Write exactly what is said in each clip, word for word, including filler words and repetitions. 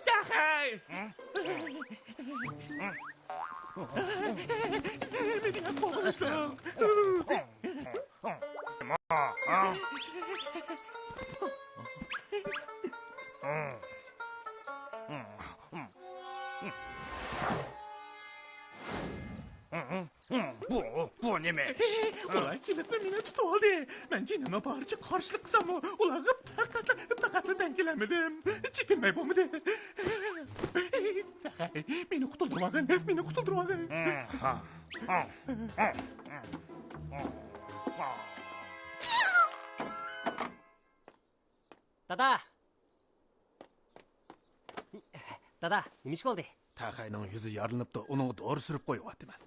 تەخەي! مېنى قوغلىشىڭ! بۇ، بۇ نېمە ئىش؟ ئۇلار كېلىپلا مېنى تۇتۇۋالدى. مەن جېنىمنى بارىچە قارشىلىق قىلساممۇ، ئۇلارغا پەقەتلا، پەقەتلا دەڭ كېلەلمىدىم. چېكىنمەي بولمىدى. تەخەي، مېنى قۇتۇلدۇرۇۋالغىن، مېنى قۇتۇلدۇرۇۋالغىن. دادا! دادا، نېمە ئىش بولدى؟ تەخەينىڭ يۈزى يارىلىنىپتۇ، ئۇنىڭغا دورا سۈرۈپ قويۇۋاتىمەن.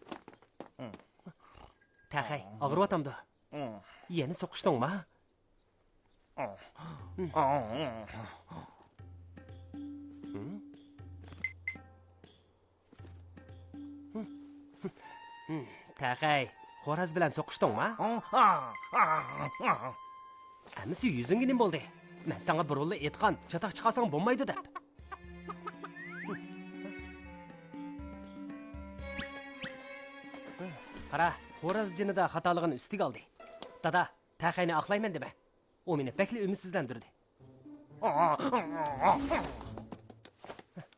تەخەي، ئاغرىۋاتامدۇ؟ يەنە سوقۇشتۇڭما؟ تەخەي، خوراز بىلەن سوقۇشتۇڭما؟ ئەمىسە يۈزۈڭگە نېمە بولدى؟ مەن ساڭا بۇرۇنلا ئېيتقان، چاتاق چىقارساڭ بولمايدۇ دەپ. قارا، خوراز جېنىدا خاتالىقىنى ئۈستىگە ئالدى. دادا، تەخەينى ئاقلايمەن دېمە. ئۇ مېنى بەكلا ئۈمىدسىزلەندۈردى.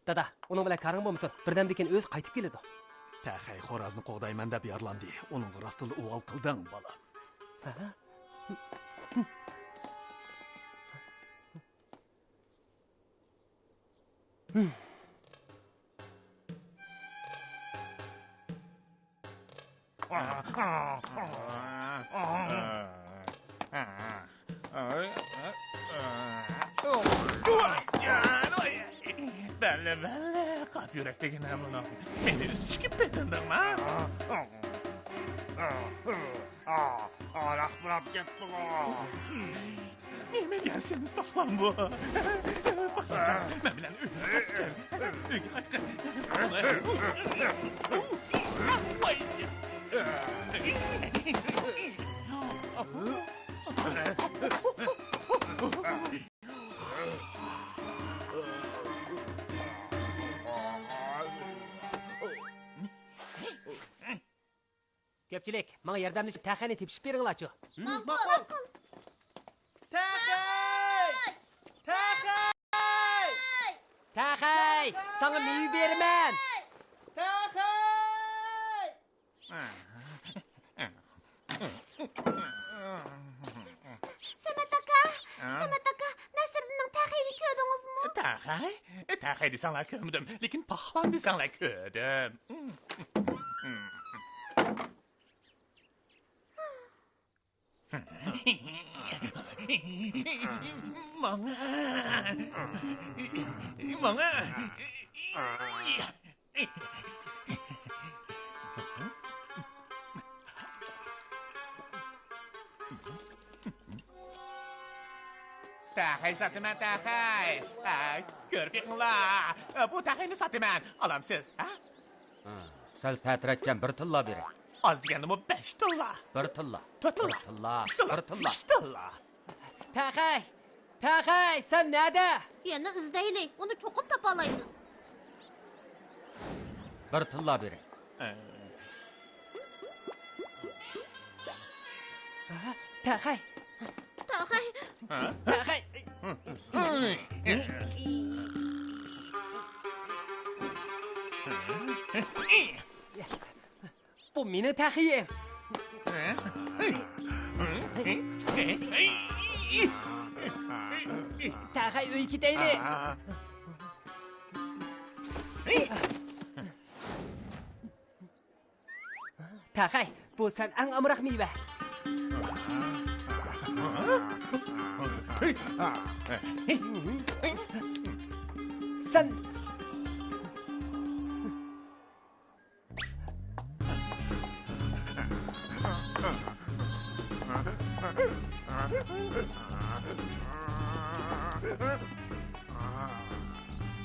دادا، ئۇنىڭ بىلەن كارىڭ بولمىسۇن، بىردەمدىن كېيىن ئۆزى قايتىپ كېلىدۇ. تەخەي خورازنى قوغدايمەن دەپ يارىلاندى. ئۇنىڭغا راستتىنلا ئۇۋال قىلدىڭ، بالام. ھە؟ بەللى، بەللى، قاپ يۈرەك دېگىنە بۇنىڭ. مېنى ئۈزۈشكە پېتىندىڭما؟ ئاراق پۇراپ كەتتىغۇ. نېمە دېگەن سېمىز پاخلان بۇ؟ پاخلانجان، مەن بىلەن ئۆيگە قايتقىن. ئۆيگە قايتقىن. ۋاي جان. كۆپچىلىك، ماڭا ياردەملىشىپ تەخەينى تېپىشىپ بېرىڭلارچۇ. ماقۇل. تەخەي! تەخەي! تەخەي! ساڭا مېۋە بېرىمەن! تەخەي! سەمەت ئاكا! ھە؟ سەمەت ئاكا، نەسىردىننىڭ تەخەينى كۆردىڭىزمۇ؟ تەخەي؟ تەخەي دېسەڭلار كۆرمىدىم، لېكىن پاخلان دېسەڭلار كۆردۈم. ماڭا! ماڭا! تەخەي ساتىمەن، تەخەي. ھە، كۆرۈپ بېقىڭلار. بۇ تەخەينى ساتىمەن. ئالامسىز، ھە؟ ھە، سەل تەتۈرەتكەن، بىر تىللا بېرەي. ئاز دېگەندىمۇ بەش تىللا. بىر تىللا. تۆت تىللا. بىر تىللا. ئۈچ تىللا. بىر تىللا. ئۈچ تىللا. تەخەي! تەخەي، سەن نەدە؟ يەنە ئىزدەيلى، ئۇنى چوقۇم تاپالايسىز. بىر تىللا بېرەي. ھە؟ تەخەي! تەخەي! ھە؟ تەخەي! بۇ مېنىڭ تەخىيىم. تەخەي، ئۆيگە كېتەيلى. تەخەي، بۇ سەن ئەڭ ئامراق مېۋە. سەن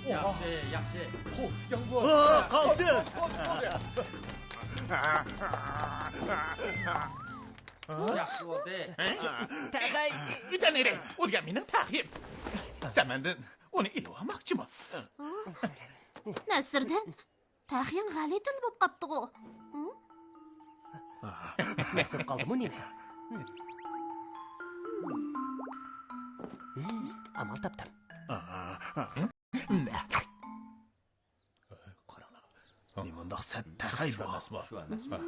ياخشى، ياخشى. قوپتىكەن بۇ. قالدى. ياخشى بولدى. تەخەي! ئۆتەن ئېرى، ئۇ دېگەن مېنىڭ تەخىيىم. سەن مەندىن ئۇنى ئېلىۋالماقچىمۇ؟ نەسىردىن، تەخىيىڭ غەلىتىلا بولۇپ قاپتىغۇ؟ نەسىر قالدىمۇ نېمە؟ ئامال تاپتىم. قاراڭلار. نېمانداق سەت تەخەي بۇ؟ شۇ ئەمەسمۇ؟ شۇ ئەمەسمۇ؟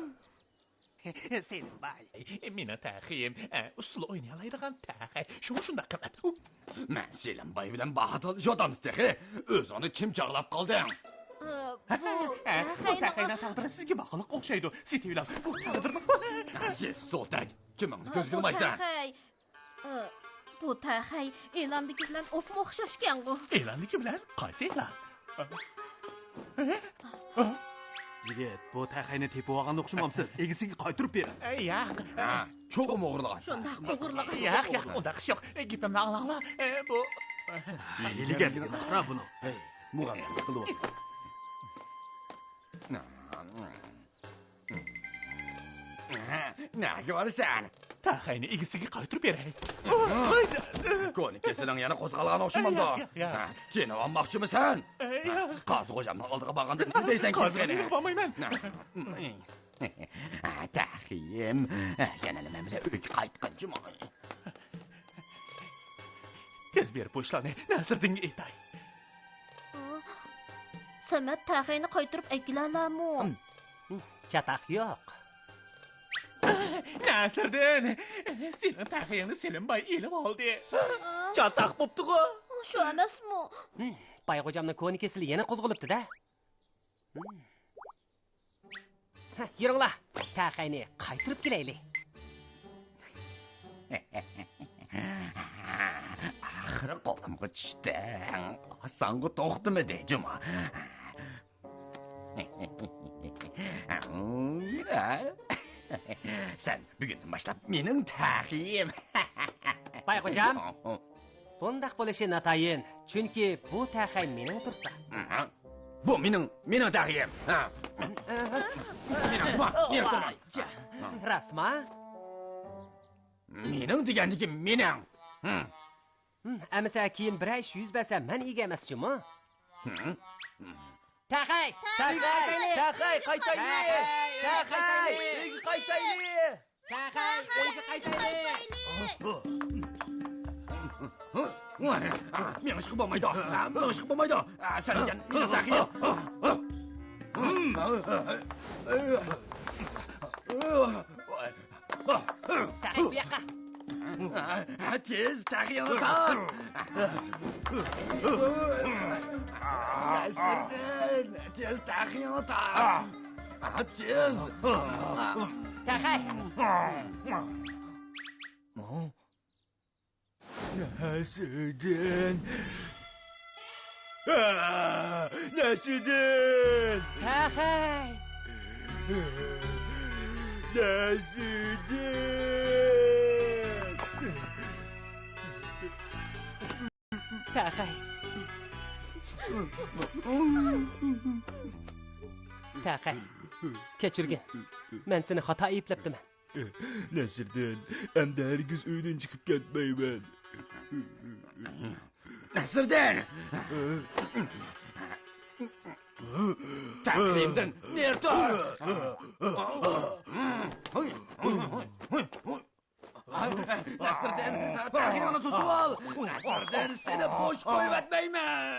سېلىمباي، مېنىڭ تەخىيىم، ئە، ئۇسسۇل ئوينىيالايدىغان تەخەي. شۇڭا شۇنداق قىممەت. مەن سېلىمباي بىلەن باھا تالىشىۋاتامسىز تېخى. ئۆزۈڭنى كىم چاغلاپ قالدىڭ؟ ئە، بۇ، ئە، بۇ تەخەينىڭ تەخەينىڭ تەقدىرى سىزگە باغلىق ئوخشايدۇ. سېتىۋېلىڭ. بۇ تەقدىرمۇ؟ سىز سولتەك. كىمىڭنى كۆزگە ئىلمايسەن؟ بۇ تەخەي، ئە، بۇ تەخەي ئېلاندىكى بىلەن ئوپمۇ ئوخشاشكەنغۇ. ئېلاندىكى بىلەن؟ قايسى ئېلان؟ يىگىت، بۇ تەخەينى تېپىۋالغانغا ئوخشىمامسىز؟ ئىگىسىگە قايتۇرۇپ بېرىڭ. ئەي، ياق. ھە، چوقۇم ئوغرىلىغان. شۇنداق ئوغرىلىغان. ياق، ياق، ئۇنداق ئىش يوق. گېپىمنى ئاڭلاڭلار. ئە، بۇ ھىيلىگەرلىكىنى قارا بۇنىڭ. ھەي، مۇغەللەم قىلىۋاتىدۇ. نەگە بارىسەن؟ تەخەينى ئىگىسىگە قايتۇرۇپ بېرەي. كونا كېسىلىڭ يەنە قوزغالغان ئوخشىمامدۇ؟ ياق، ياق، ياق. ھە، چېنىقماقچىمىسەن؟ ئەي، ياق. قازى خوجامنىڭ ئالدىغا بارغاندا نېمە دەيسەن؟ قازى خوجامغا بارمايمەن. تەخىيىم، يەنە مەن بىلەن ئۆيگە قايتقىنچىمۇ؟ تېز بېرىپ بۇ ئىشلارنى نەسىردىنگە ئېيتاي. سەمەت تەخەينى قايتۇرۇپ ئەكېلەلەرمۇ؟ چاتاق يوق. نەسىردىن، سېنىڭ تەخىيىڭنى سېلىمباي ئېلىۋالدى. چاتاق بوپتىغۇ. شۇ ئەمەسمۇ؟ باي خوجامنىڭ كونا كېسىلى يەنە قوزغىلىپتۇ-دە. ھە، يۈرۈڭلار، تەخەينى قايتۇرۇپ كېلەيلى. ئاخىرى قولۇمغا چۈشتۈڭ. ئاسانغا توختىمىدى جۇما. سەن بۈگۈندىن باشلاپ مېنىڭ تەخىيىم. باي خوجام. بۇنداق بولۇشى ناتايىن، چۈنكى بۇ تەخەي مېنىڭ تۇرسا. بۇ مېنىڭ، مېنىڭ تەخىيىم. مېنىڭ، مېنىڭ تۇرما. راستما؟ مېنىڭ دېگەندىكى مېنىڭ. ئەمىسە كېيىن بىرەر ئىش يۈز بەرسە مەن ئىگە ئەمەس جۇمۇ. تەخەي! تەخەي! تەخەي! قايتايلى! تەخەي! ئۆيگە قايتايلى! تەخەي! ئۆيگە قايتايلى! مېڭىشقا بولمايدۇ! مېڭىشقا بولمايدۇ! سەن دېگەن مېنىڭ تەخىيىم! تەخەي بۇ ياققا! تېز تەخىيىڭنى تارت! نەسىردىن، تېز تەخىيىڭنى تارت! تېز! تەخەي! نەسىردىن! ئا، نەسىردىن! تەخەي! نەسىردىن! تەخەي! تەخەي! كەچۈرگىن. مەن سېنى خاتا ئەيىبلەپتىمەن. نەسىردىن، ئەمدى ھەرگىز ئۆيدىن چىقىپ كەتمەيمەن. نەسىردىن! تەخىيىمدىن نېرى تۇر! نەسىردىن، تەخىيىڭنى توسۇۋال! نەسىردىن، سېنى بوش قويۇۋەتمەيمەن!